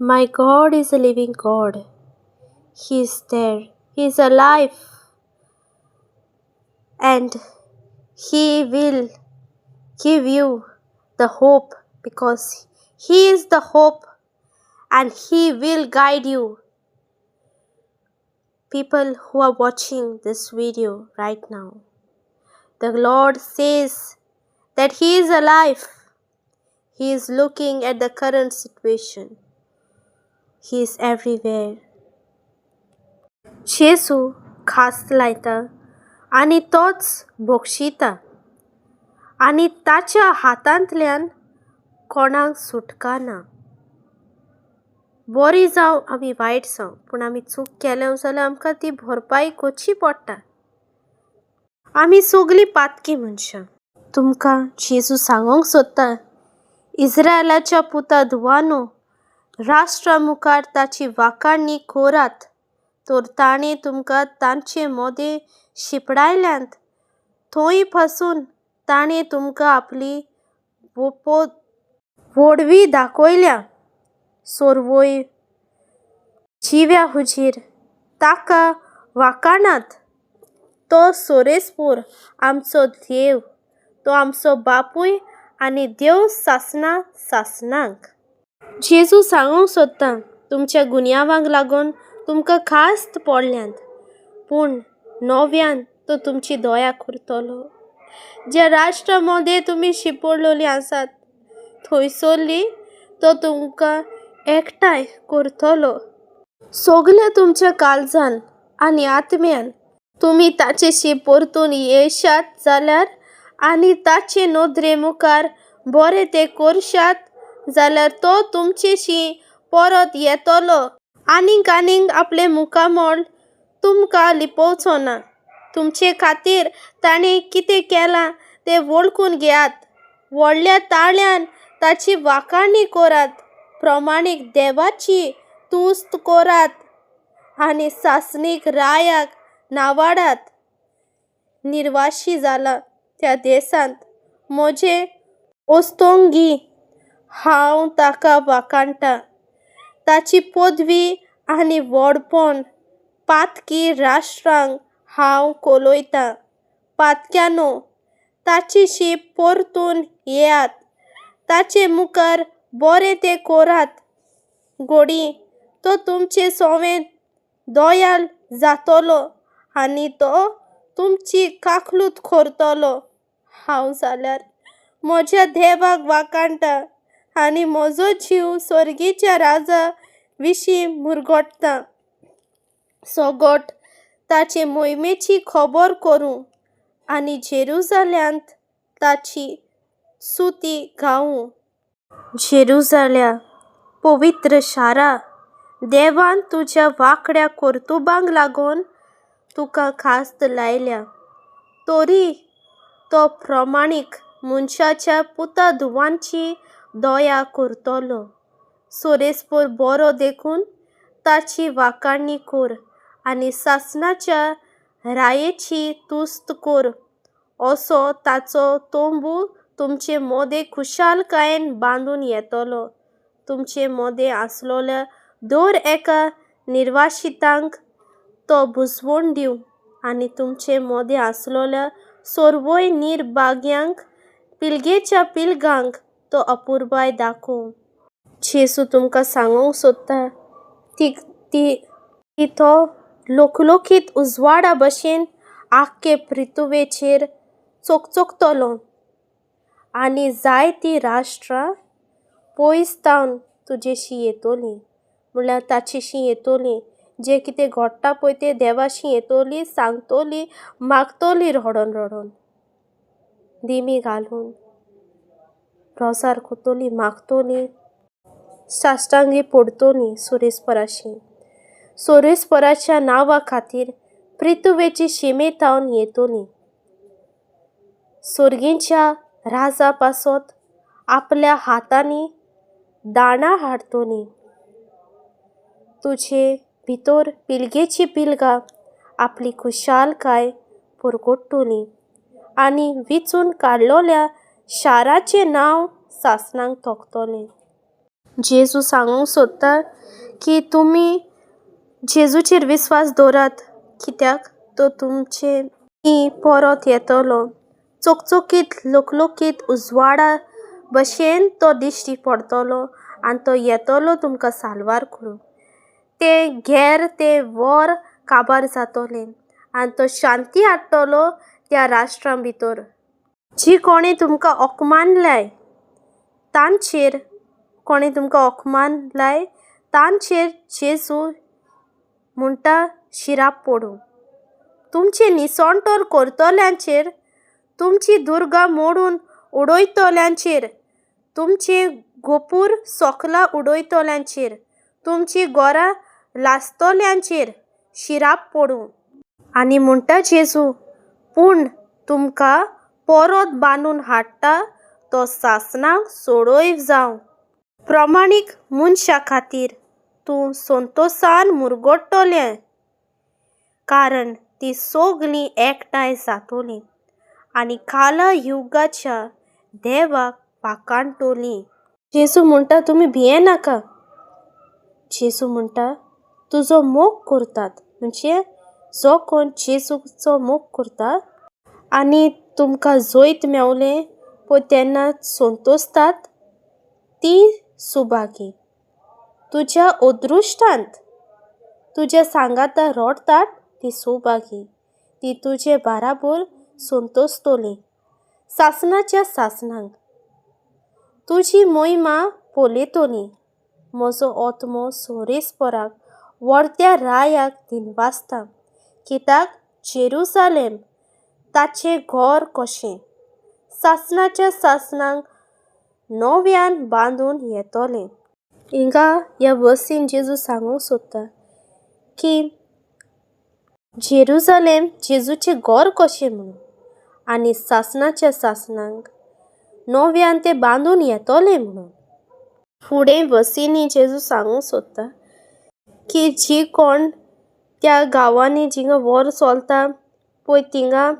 My God is a living God. He is there, he is alive and he will give you the hope because he is the hope and he will guide you. People who are watching this video right now, the Lord says that he is alive. He is looking at the current situation. He is everywhere. जेजू खास लायता आनी तोच भोगशिता आनी ताच्या हातांतल्यान कोणाक सुटका ना. बरी जावं आमी वायट जावं, पूण आमी चूक केल्या जाल्यार आमकां ती भरपाई करची पडटा. आमी सगळीं पातकी मनशां. तुमकां जेजू सांगूंक सोदता, इस्रायलाच्या पुता धुवानो, राष्ट्रा मुखार ताची वाखाणी करात, तर ताणें तुमकां तांचे मदें शिंपडायल्यांत थंय पासून ताणें तुमकां आपली व्हडवी दाखयल्या. सोरवय जिव्या हुजीर ताका वाखाणात. तो सोरेस्पोर आमचो देव, तो आमचो बापूय आनी देव सासना सासनाक. जेजू सांगूंक सोदता, तुमच्या गुन्यांवांक लागून तुमकां खास्त पडल्यांत, पूण नव्यान तो तुमची दया करतलो. ज्या राष्ट्रा मदें तुमी शिंपडलेली आसात थंयसरली तो तुमकां एकठांय करतलो. सगल्या तुमच्या काळजान आनी आत्म्यान तुमी ताचेशी परतून येशात जाल्यार आनी ताचे नदरे मुखार बरें तें करशात जाल्यार तो तुमचेशी परत येतलो आनीक आनीक आपलें मुखामळ तुमकां लिपोवचो ना. तुमचे खातीर ताणें कितें केलां तें वळखून घेयात. व्हडल्या ताळ्यान ताची वाखाणी करात. प्रमाणीक देवाची तुस्त करात आनी सासणीक रायाक नावाडात. निर्वाशी जाला त्या देशांत म्हजे ओस्तोंगी हांव ताका वाखाणटा. ताची पदवी आनी व्हडपण पातकी राष्ट्रांक हांव कोलयतां. पातक्यानो, ताचेशी परतून येयात. ताचे मुखार बरें तें करात. घोडी तो तुमचे सोवें दयाल जातलो आनी तो तुमची काकलूत करतलो. हांव जाल्यार म्हज्या देवाक वाखाणटा आनी म्हजो जीव स्वर्गीच्या राजा विशीं मुरगटता. सगट ताचे मोहिमेची खबर करूं आनी जेरुजाल्यांत ताची स्तुती गावूं. जेरुजाल्या पवित्र शारा, देवान तुज्या वांकड्या कर्तुबांक लागून तुका खास्त लायल्या, तरी तो प्रमाणीक मनशाच्या पुता धुवांची दया करतलो. सोरेस्पोर बरो देखून ताची वाखाणी कर आनी सासणाच्या रायेची तुस्त कर. असो ताचो तंबू तुमचे मदें खुशालकायेन बांदून येतलो. तुमचे मदें आसलेल्या दर एका निर्वाशितांक तो बुजवण दिवं आनी तुमचे मदें आसलेल्या सर्वय निर्भाग्यांक पिळगेच्या पिळगांक तो अपुरबाय दाखोवं. जेजू तुमकां सांगूंक सोदता, ती ती ती तो लोकलोकीत उजवाडा भशेन आख्खे पृथ्वेचेर चकचकतलो आनी जायतीं राष्ट्रां पयस तावन तुजेशी येतलीं, म्हणल्यार ताचेशी येतलीं. जें कितें घडटा पळय तें देवाशी येतली, सांगतली, मागतली, रडोन रडोन दिमी घालून रोजार कोतली, मागतली, साश्टांगी पडतली सुरेस्पराशी. सोरेस्पराच्या नांवा खातीर पृथ्वेची शिमे तावन येतली. सोर्गींच्या राजा पासत आपल्या हातांनी दाणां हाडतली. तुजे भितर पिळगेची पिळगां आपली खुशालकाय परगट्टली आनी विचून काडलेल्या शाराचें नांव सासणाक थकतलें. जेजू सांगूंक सोदता की तुमी जेजूचेर विस्वास दवरात, कित्याक तो तुमचे परत येतलो. चकचकीत लोकलोकीत उजवाडा भशेन तो दिश्टी पडटलो आनी तो येतलो तुमकां साल्वार करूंक. ते घेर ते वोर काबार जातोलें आनी तो शांती हाडटलो त्या राष्ट्रां भितर. जी कोणें तुमकां ओकमानलाय तांचेर, कोणें तुमकां ओकमानलाय तांचेर जेजू म्हणटा शिराप पडूं. तुमचे निसणटर करतल्यांचेर, तुमची दुर्गा मोडून उडयतल्यांचेर, तुमचे गोपूर सोकलां उडयतल्यांचेर, तुमची गोरां लासतल्यांचेर शिराप पडूं. आनी म्हणटा जेजू, पूण तुमकां परत बांदून हाडटा तो सासणाक सोडय जावं. प्रमाणीक मनशा खातीर तूं संतोसान मुरगट्टलें, कारण ती सगळीं एकठांय जातोली आनी काला युगाच्या देवाक वाखाणटोली. जेजू म्हणटा तुमी भियेनाका. जेजू म्हणटा तुजो मोग करतात, म्हणजे जो कोण जेजूचो मोग करता आनी तुमकां जैत मेवलें पळय तेन्ना संतोसतात ती सुभागी. तुज्या अदृश्टांत तुज्या सांगाता रडटात ती सुभागी, ती तुजे बाराबर संतोसतली सासणाच्या सासणाक. तुजी मोहिमा पळयतली. म्हजो आत्मो सोरेस्पराक व्हडत्या रायाक दिनवासता, कित्याक जेरुजालेम ताचें घर कशें सासणाच्या सासणाक नव्यान बांदून येतलें. हिंगा ह्या वर्सीन जेजू सांगूंक सोदता की जेरुजालेम जेजूचें घर कशें म्हणून आनी सासणाच्या सासणाक नव्यान तें बांदून येतलें म्हणून. फुडें बसींनी जेजू सांगूंक सोदता की जी कोण त्या गांवांनी जिंगा वोर चलता पळय थिंगा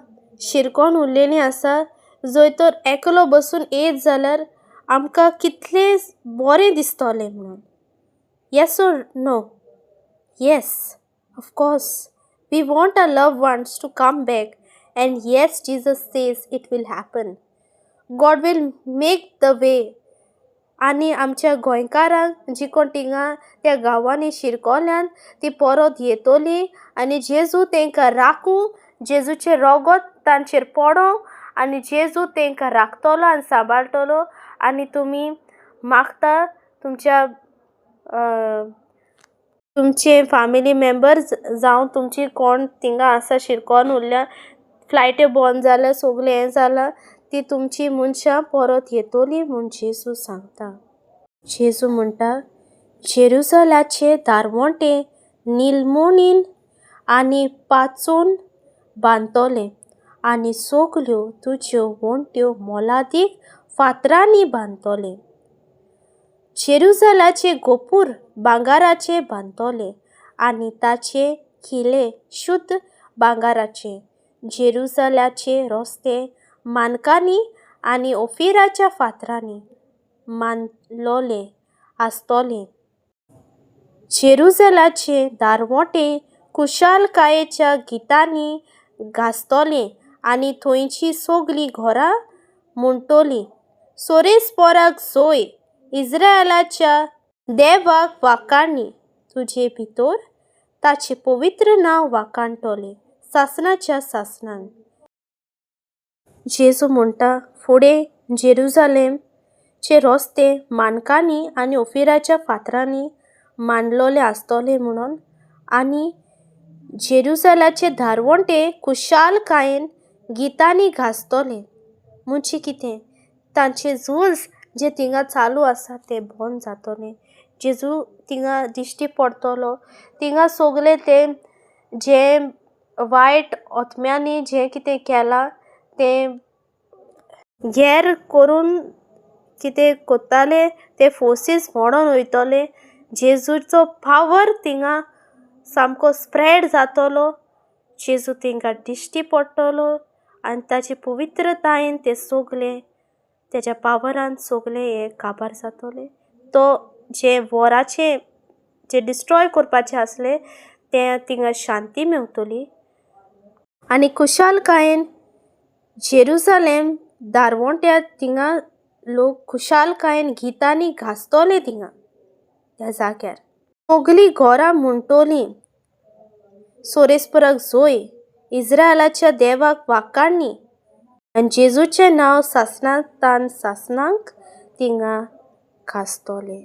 शिरकोन उरलेलीं आसा, जंय तर एकलो बसून येत जाल्यार आमकां कितलें बरें दिसतलें म्हणून. Yes or no? Yes, of course we want our love ones to come back, and yes, Jesus says it will happen. God will make the way. आनी आमच्या गोंयकारांक जी कोण थिंगा त्या गांवांनी शिरकोल्यान ती परत येतली आनी जेजू तेंकां राखूं, जेजूचें रोगोत तांचेर पडों आनी जेजू तेंकां राखतलो आनी सांबाळटलो. आनी तुमी मागता तुमच्या तुमचे फॅमिली मेंबर्स जावं तुमची कोण थिंगा आसा शिरकोन उरल्या, फ्लायट्यो बंद जाल्या, सगळें हें जालां, ती तुमची मनशां परत येतली म्हूण जेजू सांगता. जेजू म्हणटा जेरुजलाचे दारवंटे निलमोणीन आनी पांचून बांदतले आनी सगल्यो तुज्यो वण्ट्यो मोलादीक फातरांनी बांदतले. जेरुजलाचे गोपूर भांगराचे बांदतले आनी ताचे खिले शुद्ध भांगराचे. जेरुजलाचे रस्ते मानकांनी आनी ओफिराच्या फातरांनी मानलोले आसतले. जेरुजलाचे दारवोटे खुशालकायेच्या गितांनी गाजतले आनी थंयची सगळीं घरां म्हणटलीं, सोरेस्पोराक जोय, इज्रायलाच्या देवाक वाखाणी, तुजे भितर ताचें पवित्र नांव वाखाणटलें सासणाच्या सासणाक. जेजू म्हणटा फुडें जेरुजालेमचे रस्ते मानकांनी आनी ओफिराच्या फातरांनी मांडलोले आसतले म्हणून आनी जेरुजालाचे दारवंटे खुशालकायेन गितांनी गाजतले. म्हणजे कितें, तांचे झूज जे थिंगा चालू आसा ते बंद जातले. जेजू थिंगा दिश्टी पडटलो. थिंगा सगळे ते जे वायट आत्म्यांनी जें कितें केलां तें घेर करून कितें कोत्ताले ते फोर्सीस मोडोन वयतले. जेजूचो पावर थिंगा सामको स्प्रेड जातलो. जेजू तेंकां दिश्टी पडटलो आनी ताचे पवित्रतायेन ते सगळे तेज्या पावरान सगळे हे काबार जातले. तो जें वॉराचें जें डिस्ट्रॉय करपाचें आसलें तें थिंगा शांती मेवतली आनी खुशालकायेन जेरुजलेम दारवोंट्या थिंगा लोक खुशालकायेन गितांनी घासतले थिंगा त्या जाग्यार. सगलीं घोरां म्हणटोलीं सोरेस्पराक जोय इज्रायलाच्या देवाक वाकाडणी आनी जेजूचें नांव सासणांतान सासणांक थिंगा घासतले,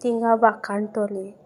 थिंगा वाखाणटले.